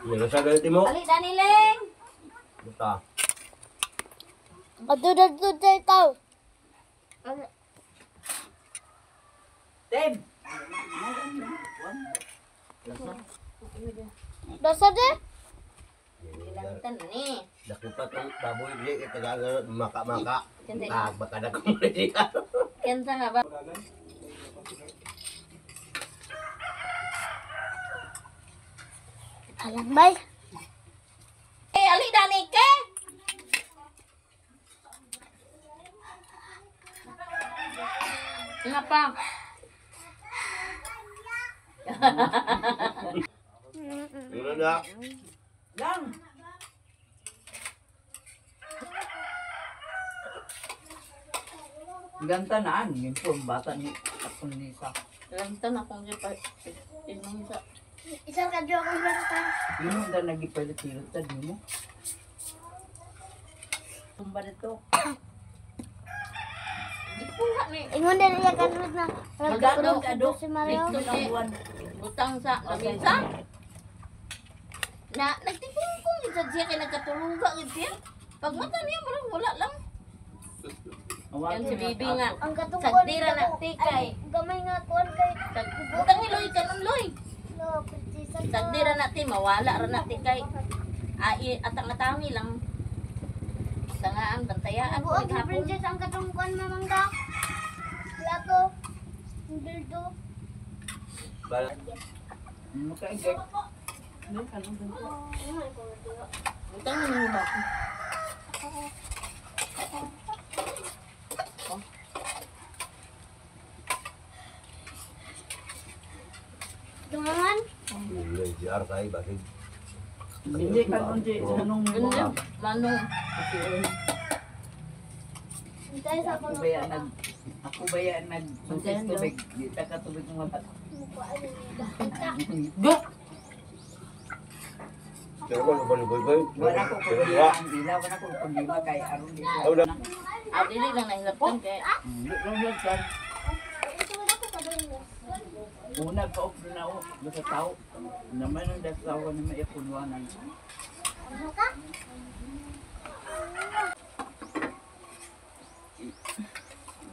Ano sa ganito mo? Ali Daniling. Buta. Adudadud sa ikaw. Tem. Dasa de? Ilantan ni. Dako pa tong baboy di kay tagal maka-maka. Ah, baka na ko siya. Kinsa nga ba? Alang bay. Eh, ali Dani ke. Nga pa. Ano na? Lang. Ganta na yun po ang bata ni ako ni sa. Lantan akong gipa inong sa Isang kadyo akong basta. Yun ang nagipalit-pilit tad mo. Tumba nito. Gikuha ni. Ingon din niya kanus na. Magano, kado si Mario. Dito ni butang sa lamisa. Na nagtipungkong gid sad siya kay nagkatuluga gid siya. Pag mata niya murag wala lang. Yan si Bibi nga. Ang katungkol. Sagdira na tikay. Gamay nga kuan kay. Butang ni Loy kanon Loy. No, prinsesa ka. Sagdira na ti mawala ra na ti kay ai atang-atangi lang. Tangaan bantayaan ko Buog si hapon. princess ang katungkuan mamangga. Plato. Dildo. Bala. Makaigay. Butang ni mo ba? Tungangan. Hindi GR kay basig. Hindi ka nun di anong mo. Ano? Manong Hintay sa Ako ba yan nag ako ba yan nag tubig? Di ta ka tubig ng mga. Go. Pero ko boy boy boy. Wala ko problema ang ilaw, wala ko problema kay aron di ko. Wala. Ah, dili lang nahilabtan kay Hindi lang lang sir. Una pa og na o sa tao. Naman ang dasawa ni maikunwanan.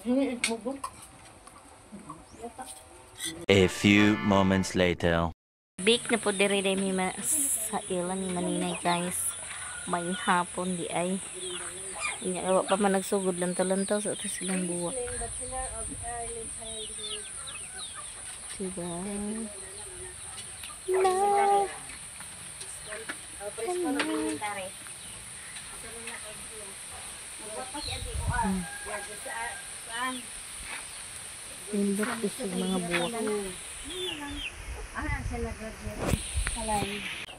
Dili mo. A few moments later. Bake na po diri diri mi sa ila ni Maninay guys. May hapon di ay. Inya wa pa man nagsugod lantaw-lantaw sa ato silang buwak. Diba? Na. Nindot isig mga buwak.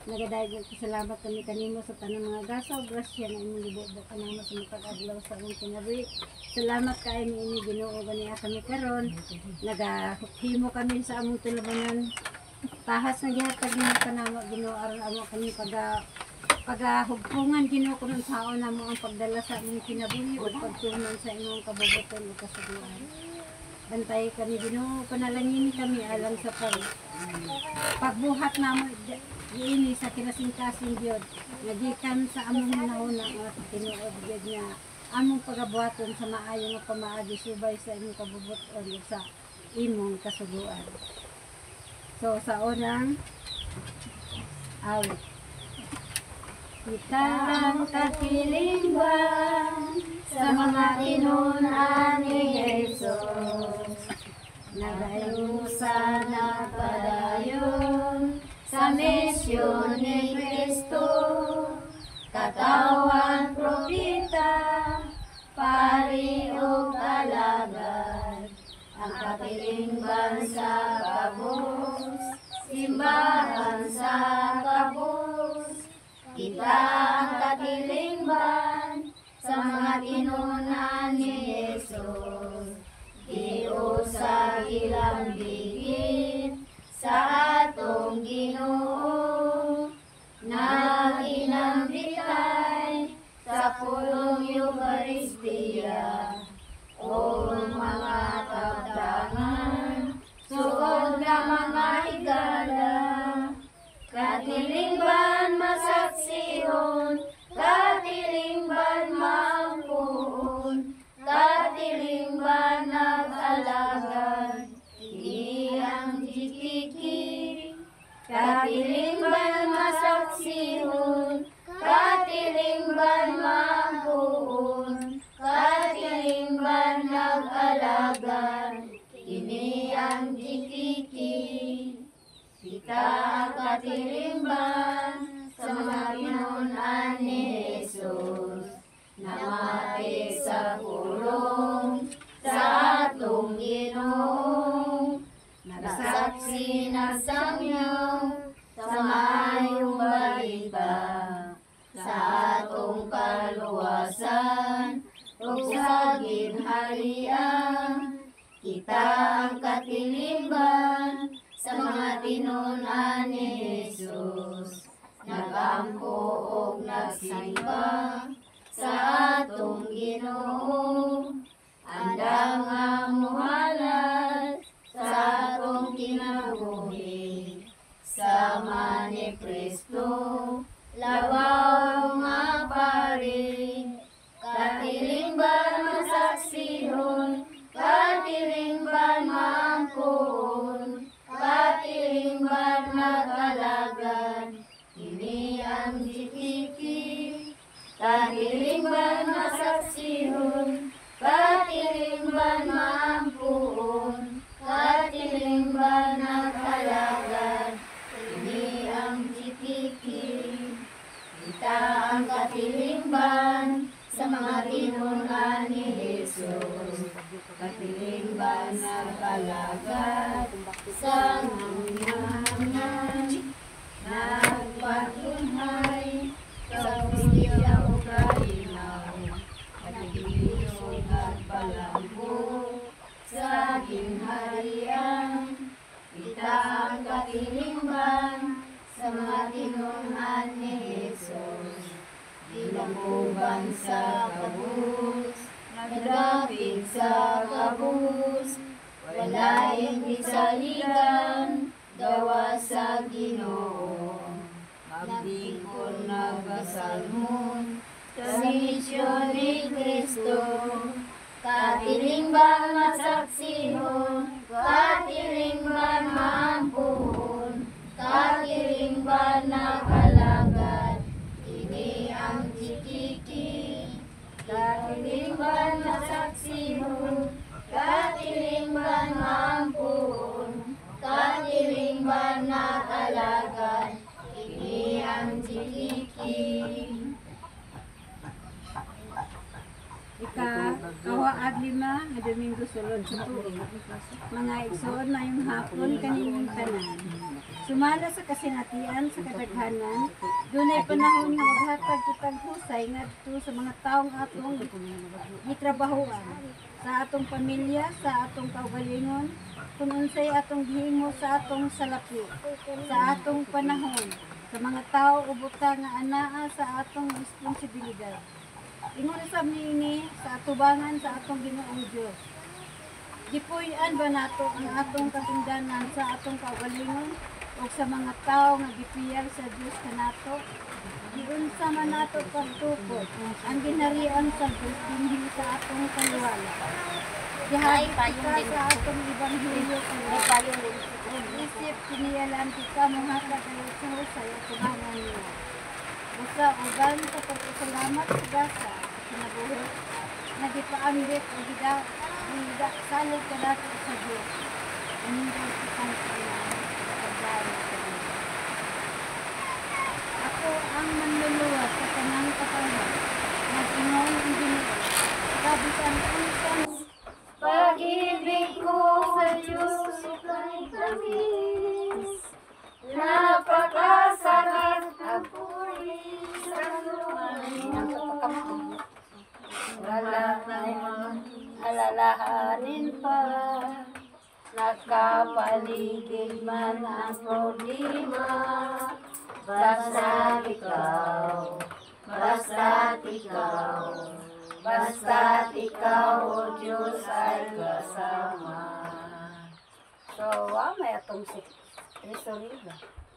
Nagadagdag ko salamat kami kanimo sa tanang mga gasa ug grasya nga imong gibubo kanamo sa makag-adlaw sa among kinabuhi. Salamat kaayo niini Ginoo ganiya kami karon. Nagahimo kami sa among tulubanan. Tahas na gihatag nimo kanamo Ginoo aron amo kami pagahugpungan Ginoo kun unsaon namo ang pagdala sa among kinabuhi ug pagtuman sa imong kabubuton ug kasuguan. Bantay kami Ginoo, panalangin kami alang sa pagbuhat namo niini sa kinasingkasing gyud nagikan sa among hunahuna nga tinuod gyud nga among pagabuhaton sa maayo nga pamaagi subay sa imong kabubuton ug sa imong kasuguan. So sa unang awit. Kita ang kakilingwan sa mga tinunan ni Jesus. Nagayusan na padayon sa misyon ni Kristo. Katawan propeta, pari o alagad, ang katilingban sa kabus, simbahan sa kabus. Kita ang katilingban sa mga tinunan ni Jesus. Giusa gilambigit sa atong Ginoo, naginambitay sa pulong Eucharistia o mga tabtangan, suod nga mga higala, katilingban. GKK. Katilingban masaksihon, katilingban maampuon, katilingban nag-alagan, kini ang GKK. Kita ang katilingban sa mga pinunan ni Jesus, namati sa pulong sa atong Ginoong. Nagsaksi na sangyaw sa maayong balita, sa atong kaluwasan ug sa ginharian. Kita ang katilimban sa mga tinunan ni Jesus, nagampo og nagsimba sa atong Ginoo. Andam nga muhalal sa atong kinabuhi, sama ni Kristo, labaw nga pari. Katilingban masaksihon, katilingban maangkoon, katilingban nag-alagan, kini ang GTK. Katilingban masaksihon, katilingban maampuon, katilingban nag-alagan, kini ang GTK. Kita ang katilingban sa mga tinunan ni Jesus. Katilingban nag-alagad sa nanganan, nagpatunhay sa hustisya o kalinaw, nagbilisog at palambo sa ginharian. Kita ang katilingban sa mga tinunan ni Jesus. Gilambuban sa kabus, nagrapig sa kabus, walay gisaligan, gawa sa Ginoo. Magdikon nagasalmon sa misyon ni Kristo. Katilingban masaksihon, katilingban maampuon, katilingban nag-alagad, ini ang GKK. Katilingban masaksihon, katilingban maampuon, katilingban nag-alagad, ini ang GKK. Ika kawaad 5 nga Domingo sulod sa tuig. Mga igsoon, mayong hapon kaninyong tanan. Sumala sa kasinatian sa kadaghanan, dunay panahon nga maghatag kitag husay ngadto sa mga taong atong gitrabahoan, sa atong pamilya, sa atong kaugalingon, kung unsay atong gihimo sa atong salapi, sa atong panahon, sa mga tao o butang nga anaa sa atong responsibilidad. Ingon sa niini sa atubangan sa atong Ginoong Dios. Gipuy-an ba nato ang atong katungdanan sa atong kaugalingon o sa mga tao nga gipiyal sa Dios kanato? Giunsa man nato pagtukod ang ginharian sa Dios dinhi sa atong kaluwala? Ay, Gihagit payong kita din. sa atong ebanghelyo May payong din. ug isip kiniyalan kita mohatag ayo sa husay atubangan niya. Busa uban sa pagpasalamat sa gasa sa kinabuhi nga gipaambit o gida gida salig kanato sa Dios. Anindot kitang tanan sa pagdayon sa Dios. Ako ang manluluwas sa tanang katawhan. Nag-ingon ang Ginoo. Kabisan unsang Pag-ibig ko sa Diyos kay tamis, napakasarap ang puri sa lumang. Wala nang alalahanin pa, nakapaligid man ang problema, basta ikaw, basta't ikaw, basta't ikaw, O Diyos, ay kasama. So, wa may atong si Treasury ba?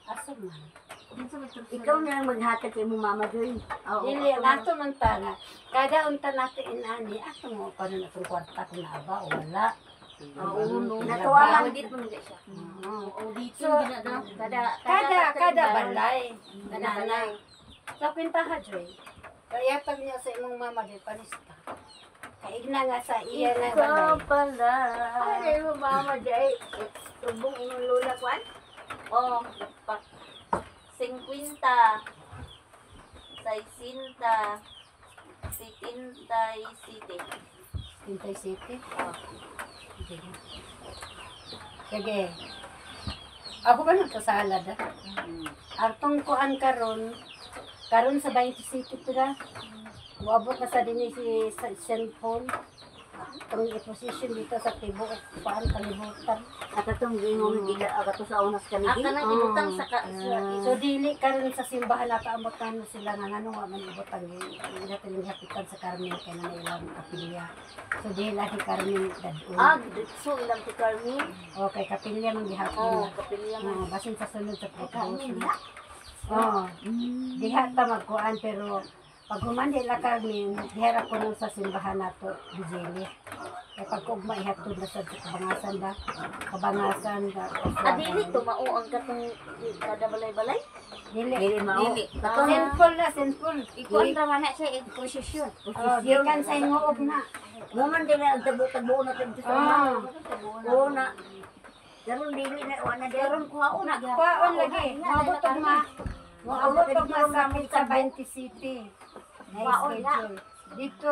Asa man? Ikaw na lang maghatag kay mo Mama Joy. Oo. Dili, ang ato man ta nga, kada unta natin inani, ato mo pa rin atong kwarta kung naa ba o wala. Oo, no. Natuwa lang. Audit man gid siya. Audit So, ginada. Kada Kada balay. Kada balay. Sa kwentaha, Joy. Kaya pag niya sa imong mama, di panista. Kaigna nga sa iya na Ikaw balay. pala. Ay, mo mama jay. Tubong imong lola kwan. Oh, pa 50, 60, 77. Tintay City. Sige. Sige. Ako ba nagkasalad ah? Artong kuan karon, karon sa 20 City pila. Muabot na sa dinhi si St. Paul. Itong i-position dito sa tibuok kuan kalibutan. At atong giingong gila ato sa unas kami. Aka nang ibutang sa ka sa So dili karon sa simbahan nato amotan na sila nga ngano wa man ibutang ila tiling hapitan sa Carmen kay na ilang kapilya. So dili lagi Carmen dadun. Ah, so ilang si Carmen. Okay, kapilya man gihapon. Oh, kapilya man. Oh, basin sa sunod sa pagkain. Oh, diha ta magkuan pero pag human di la Carmen, diha ra kuno sa simbahan nato Bijili. Kay pag ugma ihatod na sa Kabangasan ba? Kabangasan ba? Ah, dili tumao ang katong kada balay-balay. Dili. Dili mao. Dili. Sinful na, sinful. Ikuan ra man na siya posisyon. Oh, gikan sa inguog na. Mo man dili ang tabo-tabo na tagto sa una. Oh. Oo na. Karon dili na wa na karon kuhaon na. Kuhaon lagi. Moabot og ma. Moabot og masakit sa 20 City. Na schedule. Dito,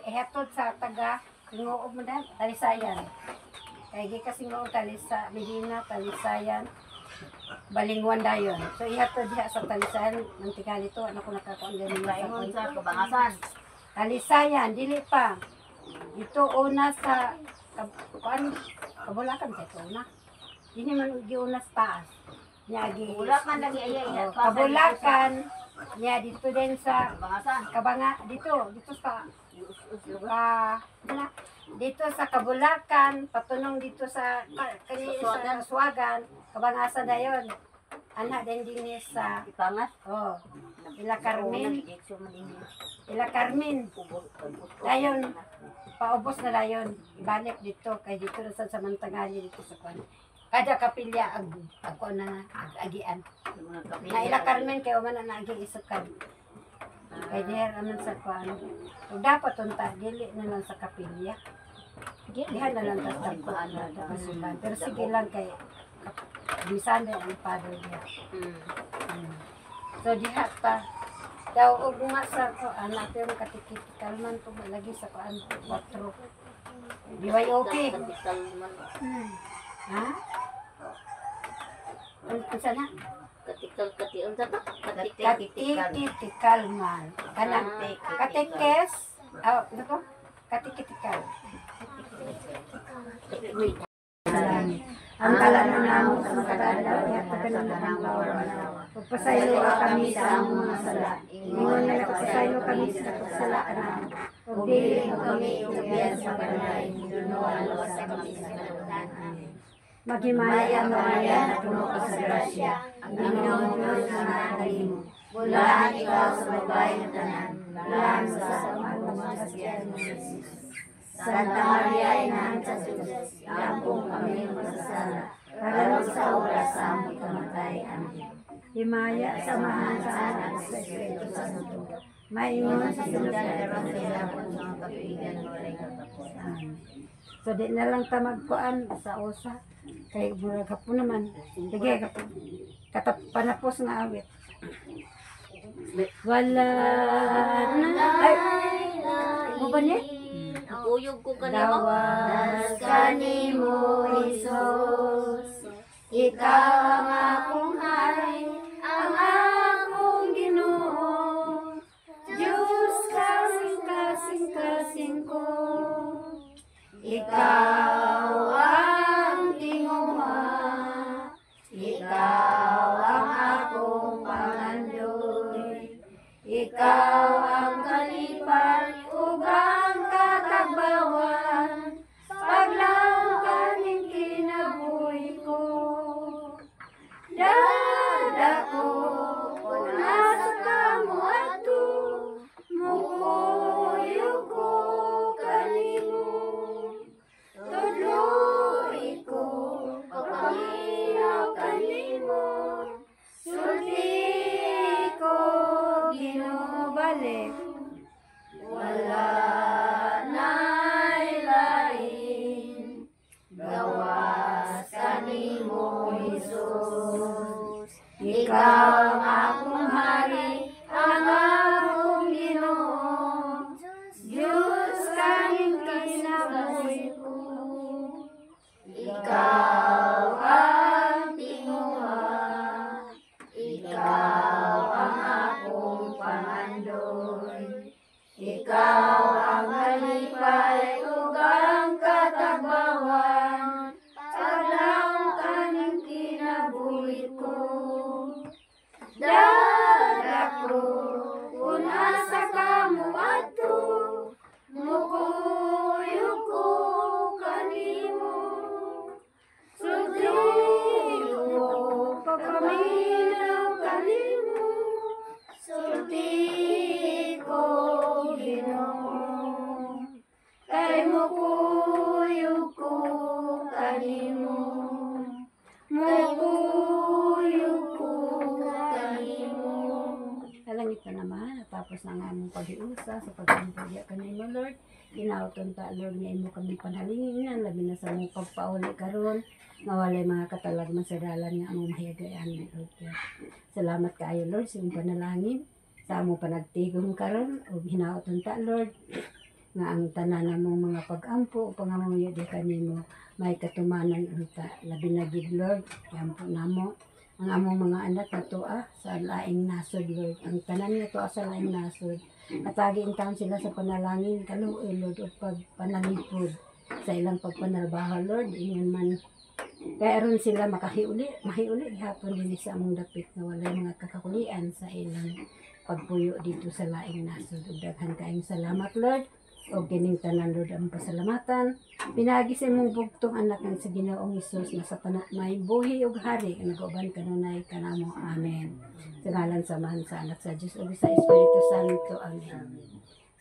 ihatod sa taga Tinguog mo na, Talisayan. Kay gi kasi nguog Talisa, Medina, Talisayan, Balingwan dayon. So ihatod diha sa Talisayan, nang tingali to, ano ko nakakuan ganun sa Paingon sa Kabangasan. Talisayan, dili pa. Ito una sa kuan Kabulakan sa ito una. Dili man giuna sa taas. Nya gi Kabulakan lagi ay ay. Oh, Kabulakan niya dito din sa Kabangasan. Kabanga dito dito sa ka, ano, dito sa Kabulakan patunong dito sa kani sa Swagan, Kabangasan dayon. Ana din din sa Ipangas. oh Ila Carmen, Ila Carmen. Dayon paubos na dayon ibalik dito kay dito na sa Samantangali dito sa kuan. Kada kapilya ag ag kuan na ag agian. Na Ila Carmen kay man na naagi isukan. Kay diha raman sa kuan. Ug dapat unta dili na lang sa kapilya. Diha na lang ta sa kuan na simbahan. Pero sige lang kay bisan din ang padre diha. So diha pa daw og nga sa kuan nato yung katiktikal man to lagi sa kuan 4. BYOP. Kapital man. Ha? Unsa na? Katikal kati unsa ta? Katikal. Katiktikal man. Kanang katikes. Oh, ano to? Katikitikal. Ang kalano namo sa matagalaw, ihatag na ang bawal. Pagpasaylo ka kami sa among mga sala. Ingon nga nagpasaylo kami sa kagsala namo. Ug dili mo kami itubian sa panay, hinunuan sa kami sa kalautan. Amen. Maghimaya Maria, napuno ka sa grasya. Ang Ginoong Diyos na kanimo. Bulaan ikaw sa babae ng tanan. Bulaan sa among mga siyan mo Jesus. Santa Maria, Inahan sa Diyos, iampong kami masasala, karon sa oras sa among kamatay. Amen. Himaya, samahan sa anak sa Espiritu Santo. Maingon sa sunod na Amen. So di na lang ta magkuan sa usa kay murag hapon naman. Sige, panapos nga awit. Wala na ay mo ba ni? Uyog ko kanimo. Lawas kanimo Jesus. Ikaw ang akong hari, ang akong Ginoo. Diyos kasing kasing kasing ko. Ikaw ang tinguha, ikaw ang akong pangandoy. Ikaw ang kalipay ug ang katagbawan, paglangkaning kinabuhi ko. Dada ko kung nasa kamo ato, mukuyog ko kanimo. Tudlo Ikaw ang akong hari, ang akong Ginoo. Diyos kaning kinabuhi ko. Ikaw ang tinguha, ikaw ang akong pangandoy. Ikaw ang kalipay ug ang katagbawan, paglaom kaning kinabuhi ko. Dada ko, kung asa ka moadto, mukuyog ko kanimo. Sudli ko, pagpaminaw kanimo, sulti ko, Ginoo. Kay mukuyog ko kanimo, mukuyog ko kanimo. Kalangit na naman, natapos na nga among paghiusa sa pagkampagya kanimo, Lord. Ginauton ta, Lord, nga imo kami panalingin, labi na sa among pagpauli karon nga walay mga katalagman sa dalan nga among mahiyagayan, Lord. Salamat kaayo, Lord, sa imong panalangin, sa among panagtigom karon ug hinaoton ta, Lord, nga ang tanan namong mga pag-ampo o pangamuyo di kanimo may katumanan unta. Labi na gid, Lord, iampo namo ang among mga anak na tuwa sa laing nasod, Lord. Ang tanan nga tuwa sa laing nasod. Atagi in taon sila sa panalangin, kaluoy, Lord, ug pagpanalipod sa ilang pagpanarbaho, Lord. Ingon man kaya aron sila makahiuli, mahiuli gihapon dinhi sa among dapit nga walay mga kakakulian sa ilang pagpuyo dito sa laing nasod. Ug daghan kaayong salamat, Lord. Og kining tanan, Lord, ang pasalamatan. Pinaagi sa imong bugtong anak nga sa Ginoong Hesus na sa tanan may buhi ug hari nga nagauban kanunay kanamo. Amen. Sa ngalan sa Amahan, sa Anak, sa Dios ug sa Espiritu Santo. Amen.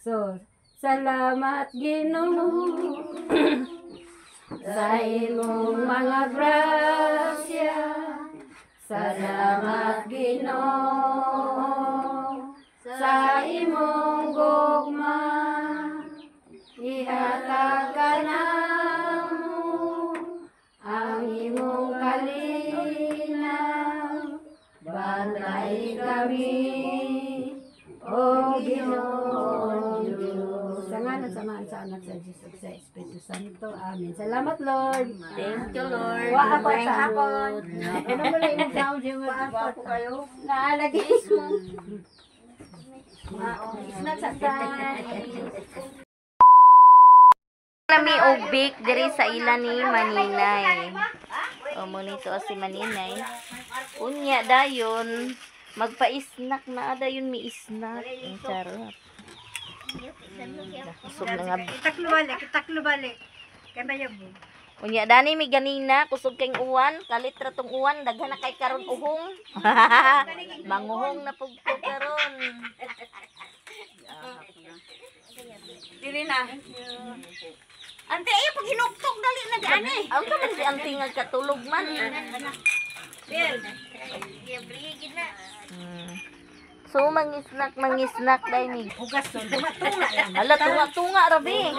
So, salamat Ginoo sa imong mga grasya. Salamat Ginoo sa imong gugma. Ihatag kanamo ang imong kalinaw. Bantay kami, O Ginoo Diyos. Sa ngalan sa Amahan, sa Anak, sa Diyos, ug sa Espiritu Santo. Amen. Salamat, Lord. Thank you, Lord. Wa ako Maayong sa hapon. Ano mo lang yung tao dyan? Wa kayo. Naalagi. Snack sa Nami og bake diri sa ila ni Maninay. O mo nito si Maninay. Unya dayon magpa-snack na dayon mi snack. Ang sarap. Kusog na nga. Taklo balik, taklo balik. Kay bayab mo. Unya dani mi ganina kusog kay uwan, kalit ra tong uwan, daghan na kay karon uhong. Manguhong na pug ko karon. Dili na. Ante, ay, pag hinuktok, dali na gani. Ang ka man si auntie nga katulog man. So mangisnak mangisnak dai mi. Hugas to, tunga-tunga lang. Ala tunga-tunga rabi.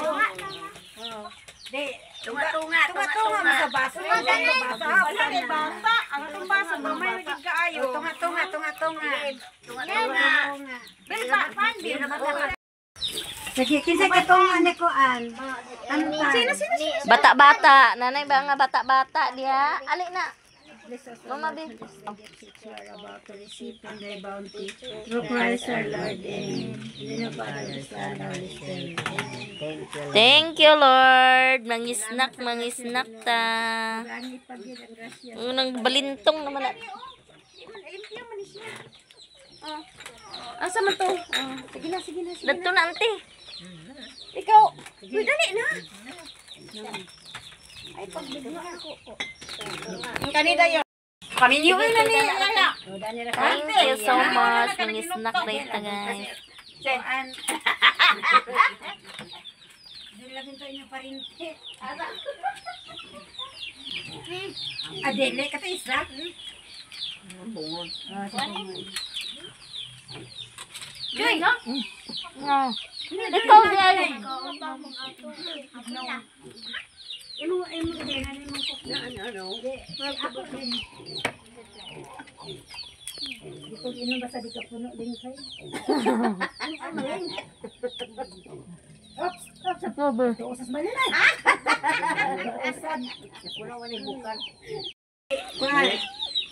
Di, tunga-tunga, tunga-tunga mo sa baso. Tunga-tunga, Wala kay basa. Ang atong baso gamay ra gid kaayo. tunga-tunga, tunga-tunga. Tunga. Bil ba pan bil. Sige, kinsa katunga ni kuan? Tantan. Bata-bata, nanay ba nga bata-bata diha? Ali na. Mama bi. You are about to receive from thy bounty. Through Christ our Lord. Amen. In the Father, Son, Holy Spirit. Amen. Thank you, Lord. Mangisnak, mangisnak ta. Ang ipagid ang grasya. Unang balintong naman na. Asa man to? Sige na, sige na. Dadto na, ante. Ikaw, uy, dali na. Ay, pagbigyan ako. Ang kanida yo. Paminyo na ni lala. Thank you so much. Mangisnak rin ta, guys. Kuan. Dilagin to inyo parinte. Adele, kata isa. Joy! No. Ikaw, di ay. Imo imo din ano mo ko. Ano ano. Ako din. Kung inom basta di ka puno din kay. Ops, ops. Cover. Usas ba nila?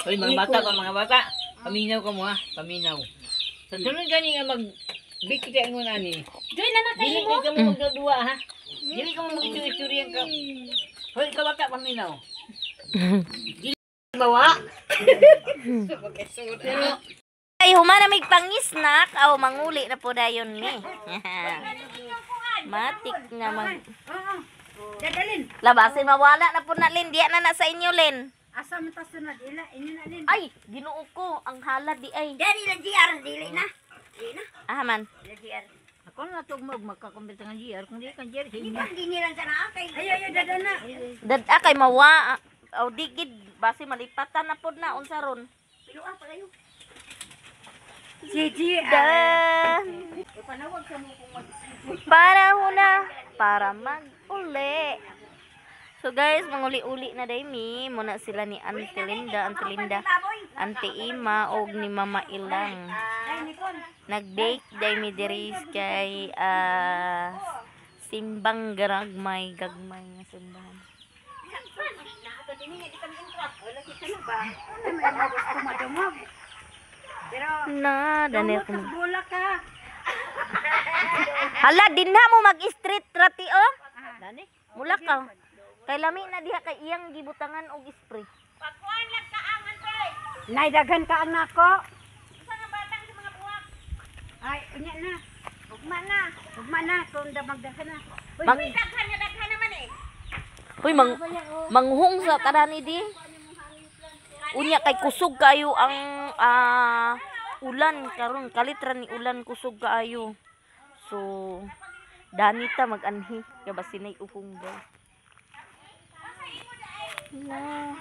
Hoy, mga bata ko, mga bata. Paminaw ka mo ha, paminaw. Sa sunod gani nga mag biki ka ingon ani. Joy na na Dili kayo mo. ka mo magdudua ha. Dili ka mo mag-isuri ka. Hoy, ka bata paminaw. Dili bawa. Ay, humana mig pangisnak. Aw, manguli na po dayon mi. Matik na mag... Dadalin. Labasin, mawala na po na, Lin. Diya na na sa inyo, Lin. Asa man ta sunod ila inyo na lin. Ay, ginoo ko. Ang hala di ay. Dali lang GR, dili na. Dili na. Ah, man. Dili GR. Ako na tugmog magkakumbit ng GR kung di ka GR Di ba ginilan sa naa kay. Ayo ayo dadana. Dad-a kay mawa. Aw, digid. Basi malipatan na po na. Unsa ron. Piluan pa kayo. Si GR. Dan. Panahon na para mag-uli. So guys, manguli-uli na day mi. Muna sila ni Auntie Linda, Auntie Linda, Auntie Ima, og ni Mama Ilang. Nag-bake day mi diri kay simbang garagmay, gagmay nga simbahan. Na, Daniel. Bola ka. Hala, dinha mo mag-street rati oh. Mula ka. Kay lami na diha kay iyang gibutangan og spray. Pagkuan lang kaangan pre. Nay daghan ka anak ko. Usa nga batang sa mga buwak. Ay unya na. Ugma na. Ugma na kung da magdaghan na. Uy, Mang, Daghan na daghan naman eh. uy, mang, manghong sa tarani di. Unya kay kusog kayo ang ulan karon kalit ra ni ulan kusog kaayo. So dani ta mag-anhi kay basinay uhong guys. Na.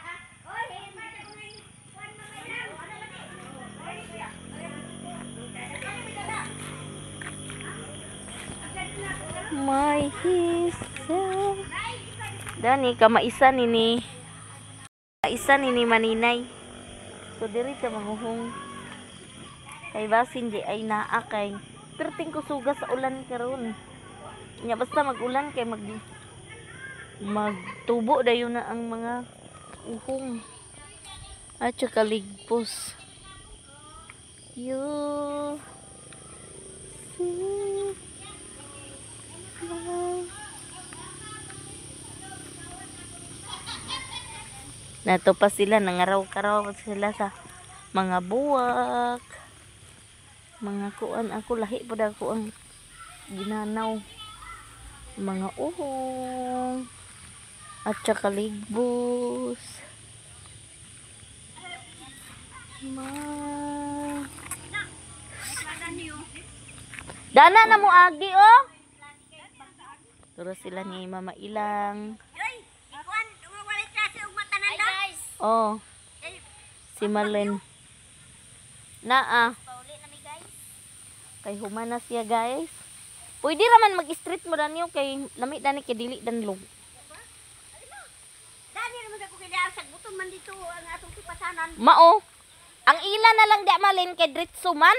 My hisa. Dani kamaisa nini. Isa nini maninay. So diri ta manguhong. Kay basin di ay naa kay perting kusuga sa ulan karon. Nya basta mag-ulan kay mag magtubo dayon na ang mga uhong. At saka ligpos. You see my. Nato pa sila, nangaraw-karaw pa sila sa mga buwak. Mga kuan, ako lahi po ako ang ginanaw. Mga uhong. At saka ligbos. Ma. Dana na mo agi oh. Turo sila ni Mama Ilang. Joy, ikuan walay klase og matanan da. Oh. Si Marlene. Naa. Pauli na mi guys. Kay humana siya, guys. Pwede raman mag-street mo danyo kay lami dani kay dili danlog. Dani naman sa kukilya sa gutom man dito ang atong tipasanan. Mao. Ang ila na lang di Marlene kay diretso man.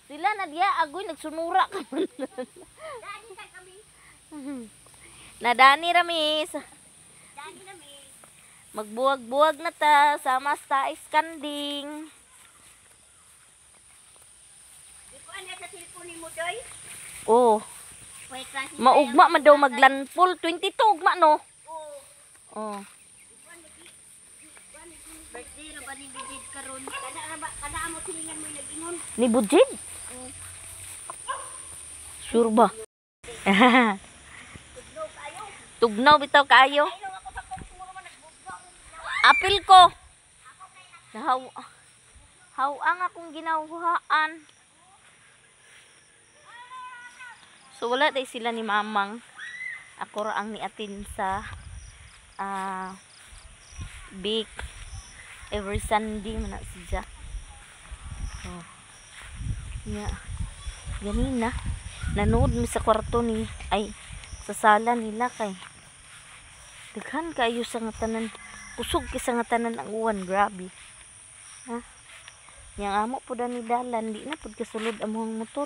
Sila na diya agoy nagsunura ka man. Dani sa kami. Nadani rami sa Dani na mi. magbuwag-buwag na ta sama sa iskanding. Ikuan na sa cellphone nimo Joy. Oh, Way klase. maugma man daw maglandfall 22 ugma no. Oo. Oh. Birthday ra ba ni Bidid karon? Kana ra ba kana amo silingan mo nag-ingon. Ni Bujid? Sure ba? Tugnaw bitaw kaayo. Apil ko. Nahaw hawang akong ginawhaan. So wala day sila ni Mamang. Ako ra ang niatin sa bake every Sunday man na siya. Oh. Nya. Ganina. Nanood mi sa kwarto ni ay sa sala nila kay daghan kaayo sa nga tanan. Kusog kay sa nga tanan ang uwan, grabe. Ha? Yang amo pud ani dalan di na pud kasulod among motor.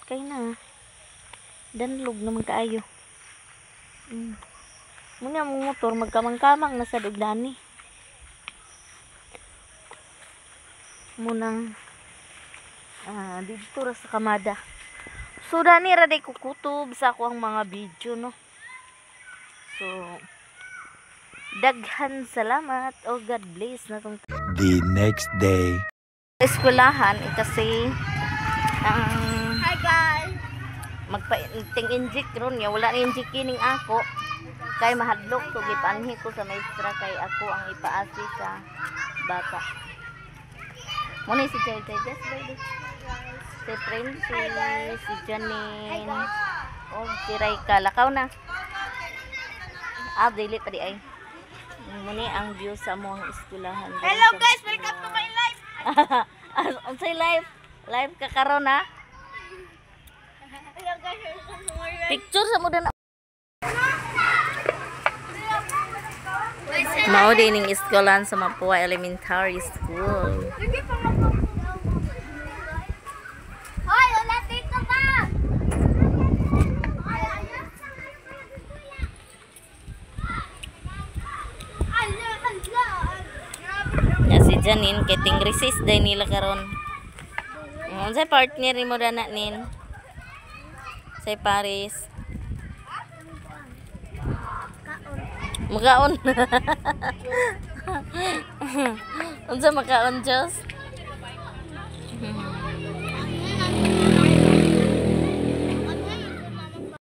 Kay na danlog naman kaayo. Muna among motor magkamang-kamang na sad og dani. Munang didto ra sa kamada. So dani ra day kukutob sa ako ang mga video no. So daghan salamat o God bless na tong The next day. Eskwelahan kasi ang Hi guys. Magpa-ting inject ron ya wala na inject kining ako kay mahadlok so gipanhi ko sa maestra kay ako ang ipaasi sa bata. Muna si Jai Jai just baby. Si Princess, si Janine, o si Raika. Lakaw na. Ah, dili pa di ay. Muna ang view sa among eskwelahan. Hello guys, welcome to my life. Unsay life? Live ka karon ha? Hello guys, welcome to my life. Picture sa mo na. Mao din ning eskwelahan sa Mapua Elementary School. Hoy, wala dito ba? Ya si Janine kay ting resist day nila karon. Unsay partner nimo dana nin? Say Paris. Makaon. Unsa makaon, Jos?